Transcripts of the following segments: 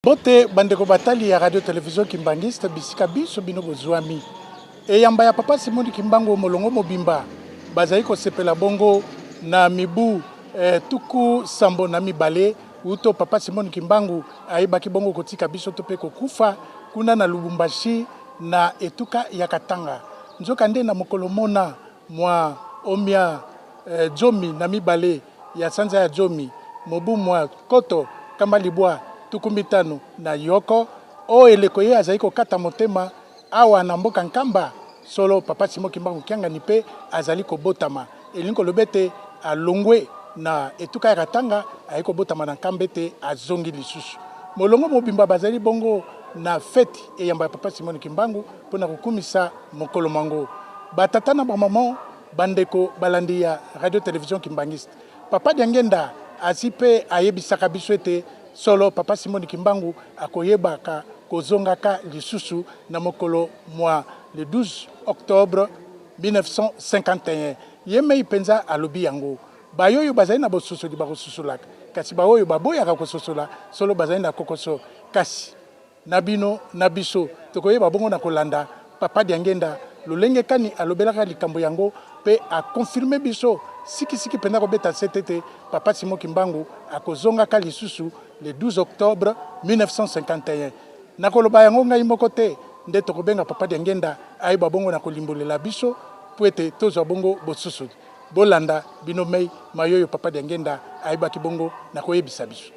Mbote bandeko batali ya radio television Kimbanguiste bisika biso bino bozwami. Eyamba ya papa Simoni Kimbangu molongo mobimba bazali kosepela bongo na mibu eh, tuku 72 uto papa Simoni Kimbangu ayebaki bongo kotika biso to pe kokufa kuna na Lubumbashi na etuka ya Katanga. Nzokande na mokolo mona mwa omia eh, 12 ya sanza ya zomi mobu mwa 1951, o eleko ye azali kokata motema awa na mboka Nkamba, solo Papa Simon Kimbangu Kiangani mpe azali kobotama. Elingi koloba ete alongwe na etuka ya Katanga aye kobotama na Nkamba ete azongi lisusu. Molongo mobimba bazali bongo na feti eyamba ya Papa Simon Kimbangu mpo na kokumisa mokolo mwango. Ba tata na ba maman Bandeko balandi ya Radio Television Kimbanguiste, Papa Diangienda asi pe ayebisaka biso ete solo Papa Simoni Kimbangu akoyebaka kozongaka lisusu na mokolo mwa le 12 octobre 1951. Ye mei penza alobi yango. Bayoyo bazali na bososoli bakososolaka, kasi baoyo baboyaka kososola solo bazali na kokoso. Kasi Na bino, na biso, tokoyeba bongo na kolanda Papa Diangienda lolenge kani alobelaka likambo yango pe a confirmer biso siki siki penza kobeta sete ete Papa Simon Kimbangu akozongaka lisusu le 12 octobre 1951. Nakoloba yango ngai moko te, nde tokobenga Papa Diangienda ayeba bongo na kolimbolela biso po ete tozwa bongo bososoli. Bolanda bino mei mayoyo Papa Diangienda ayebaki bongo na koyebisa biso.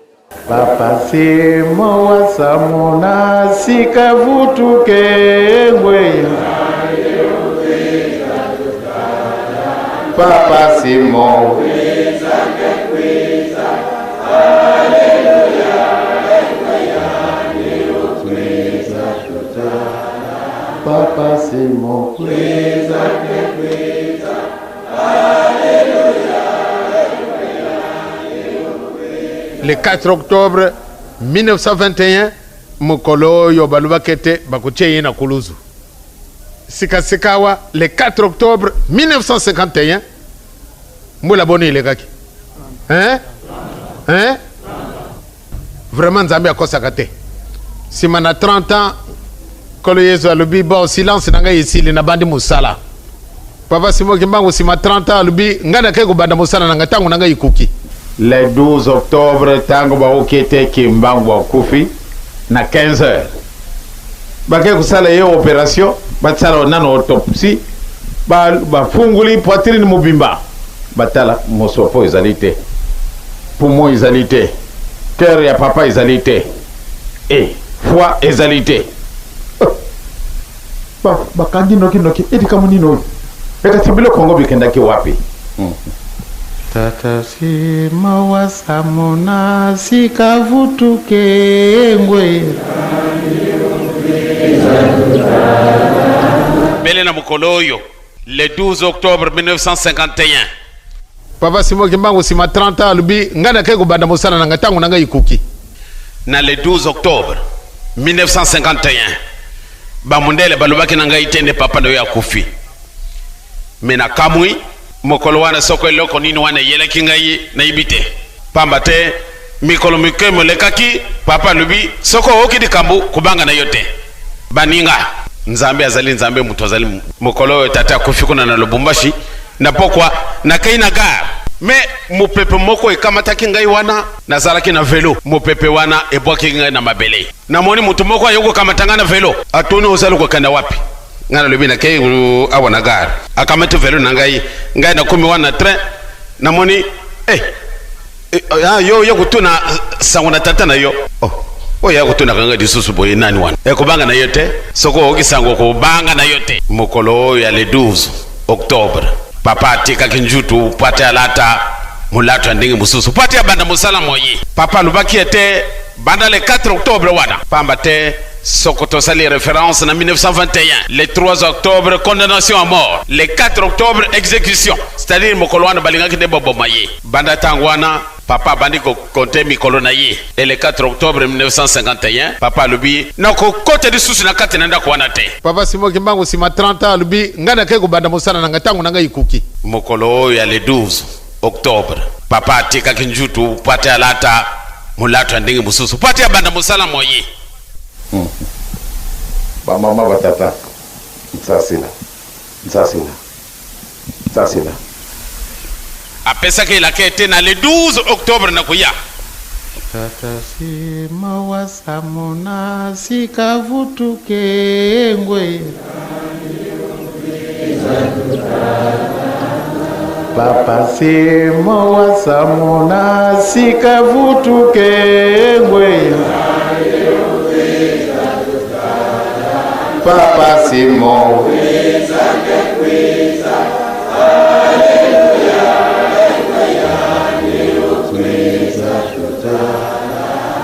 Papa Simon wa Samona sika vutuke ngwe Papa Simon Papa Simon kweza Le 4 octobre 1921, mokolo oyo balobaki ete bakotia ye na kuluzu. Sikasikawa, le 4 octobre 1951, mbula boni elekaki? Hein? Hein? Vraiment Nzambe akosaka te. Sima na 30 ans, Nkolo Yesu alobi bon silence na ngai esili nabandi mosala. Papa Simon Kimbangu sima 30 ans alobi ngai nakei kobanda mosala na ngai ntango na ngai ekoki. Le 12 octobre ntango baoki ete Kimbangu akufi na 15 heures bakei kosala ye operation, basala nano autopsie, bafunguli poitrine mobimba, batala mosopo ezali te, poumon ezali te, cœur ya papa ezali te, e foie ezali te. Bakangi noki noki, e likambo nini oyo? Ekasi biloko yango bikendaki wapi? Tata sima wa samona sika vutuke ngwe. Bele na mokolo oyo le 12 octobre 1951. Papa Simon Kimbangu sima 30 ans alobi ngai nakei kobanda mosala na ngai ntango na ngai ekoki. Na le 12 octobre 1951 bamundele balobaki na ngai te nde papa na yo akufi. Me nakamwi mokolo wana soko eloko nini wana eyelaki ngai nayebi te, pamba te mikolo mike molekaki papa alobi soko oyoki likambo kobanga na yo te. Baninga, Nzambe azali Nzambe, moto azali. Mokolo oyo tata akufi kuna na Lubumbashi na pokwa, nakei na gare me mopepe moko ekamataki ngai wana nazalaki na velo. Mopepe wana ebwakaki ngai na mabele. Namoni moto moko aye kokamata ngai na velo, atuni ozali kokenda wapi? Ngai nalobi nakei awa na gare. Akamati velo na ngai, ngai nakomi wana na train, namoni eh, eh, ah, yo oye kotuna sango na tata na yo. Oh, oyo ya kotunaka ngai lisusu boye nani wana? Ekobanga na yo te, soki oyoki sango kobanga na yo te. Mokolo oyo ya le 12 octobre, papa atikaki njutu po ate alata molato ya ndenge mosusu po ate abanda mosala moye. Papa alobaki ete banda le 4 octobre wana, pamba te soko tosali reference na 1921, le 3 octobre condamnation à mort, le 4 octobre exécution, c'est-à-dire mokolo wana balingaki nde baboma ye. Banda ntango wana papa abandi kokonte mikolo na ye, et le 4 octobre 1951 papa alobi nakokota lisusu na kati na ndako wana te. Papa Simon Kimbangu sima 30 ans alobi ngai nakei kobanda mosala na ngai ntango na ngai ekoki. Mokolo oyo ya le 12 octobre papa atikaki njutu po ate alata. Molato ya ndenge mosusu mpo ate abanda mosala moye. Bamama, batata, nsasila, nsasila, nsasila. Apesaki elaka ete na le 12 octobre nakoya. Tata sima wasamona sikavutuke ngwe. Papa sima wasamona sikavutuke ngwe. Papa Simon.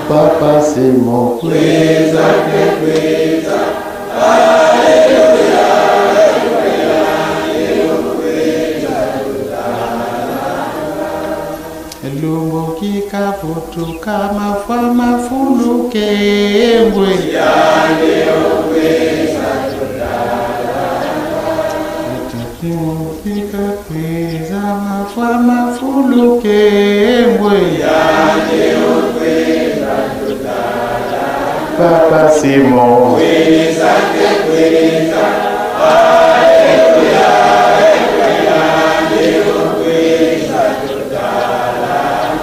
Papa Simon. Lumbuki kavutuka mafwa mafuluke ngwe. Lumbuki kakweza mafwa mafuluke ngwe. Papa Simon.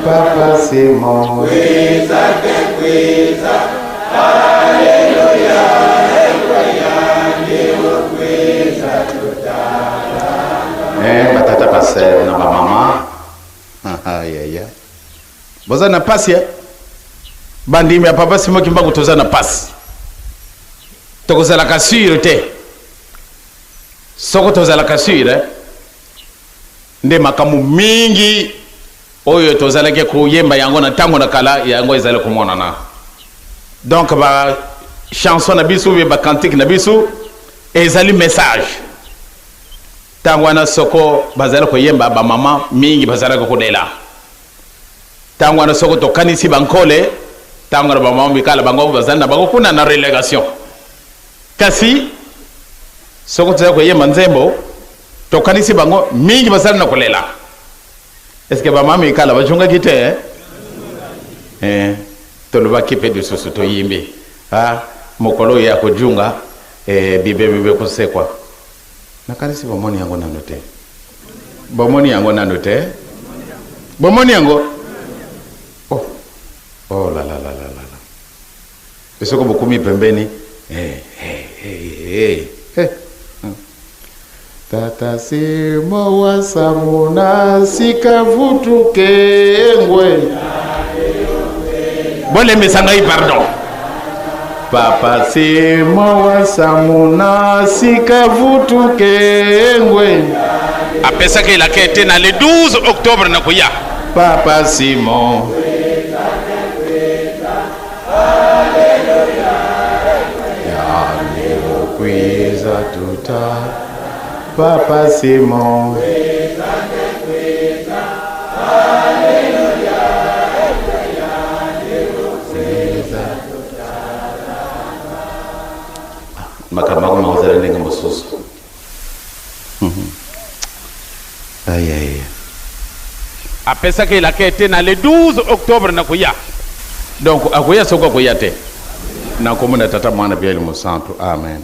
Papa Simon. Eh, batata pasteur na bamama. Ayaya. Boza na pasi eh? Bandimi ya Papa Simon Kimbangu toza na pasi. Tokozalaka sur te. Soko tozalaka sur eh? Nde makambo mingi oyo tozalaki koyemba yango na ntango na kala, yango ezali komonana. Donc ba chanson na biso ou ba cantique na biso ezali message. Ntango wana soko bazali koyemba, bamama mingi bazalaki kolela. Ntango wana soko tokanisi bankole, ntango wana bamama mikala bango bazali na bango kuna na relégation. Kasi soko tozali koyemba nzembo, tokanisi bango mingi bazali na kolela. Est-ce que bamama mikala bajungaki te eh? Eh, tolobaki mpe lisusu toyimbi ah, mokolo oyo ya kojunga eh, bibe kosekwa. Nakanisi bomoni yango nano te, bomoni yango nano te, bomoni yango. Oh, oh la la la la la la, soko bokomi pembeni eh, eh, eh, eh, eh. Tata simo wasamuna sikavutuke ngwe. Bolembisa ngai pardon. Papa simo wasamuna sikavutuke ngwe. Apesaki elaka ete na le 12 octobre nakoya. Papa Simon. Kwiza tuta Papa Simon. Makambo yango makozala ndenge mosusu. Ayaya. Apesaki elaka ete na le 12 octobre nakoya. Donc akoya soko akoya te. Nakomona Tata Mwana mpe Elimo Santu. Amen.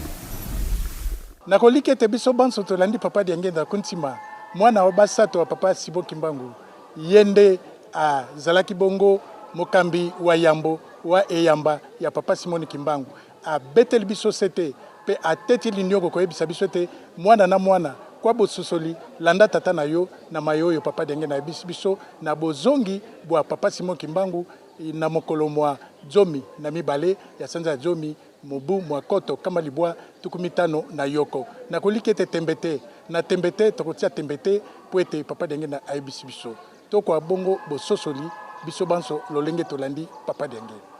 Nakoliki ete biso banso tolandi Papa Diangienda Kuntima, mwana wa basato wa Papa Simon Kimbangu. Ye nde azalaki bongo mokambi wa yambo wa eyamba ya Papa Simon Kimbangu. Abeteli biso sete mpe ateti linioko koyebisa biso ete mwana na mwana kwa bososoli landa tata na yo na maye oyo Papa Diangienda ayebisi biso na bozongi bwa Papa Simon Kimbangu na mokolo mwa 12 ya sanza ya 10 mobu mwa 1951. Nakoliki ete tembe te na tembe te tokotia tembe te po ete Papa Diangienda ayebisi biso tokwa bongo bososoli biso banso lolenge tolandi Papa Diangienda.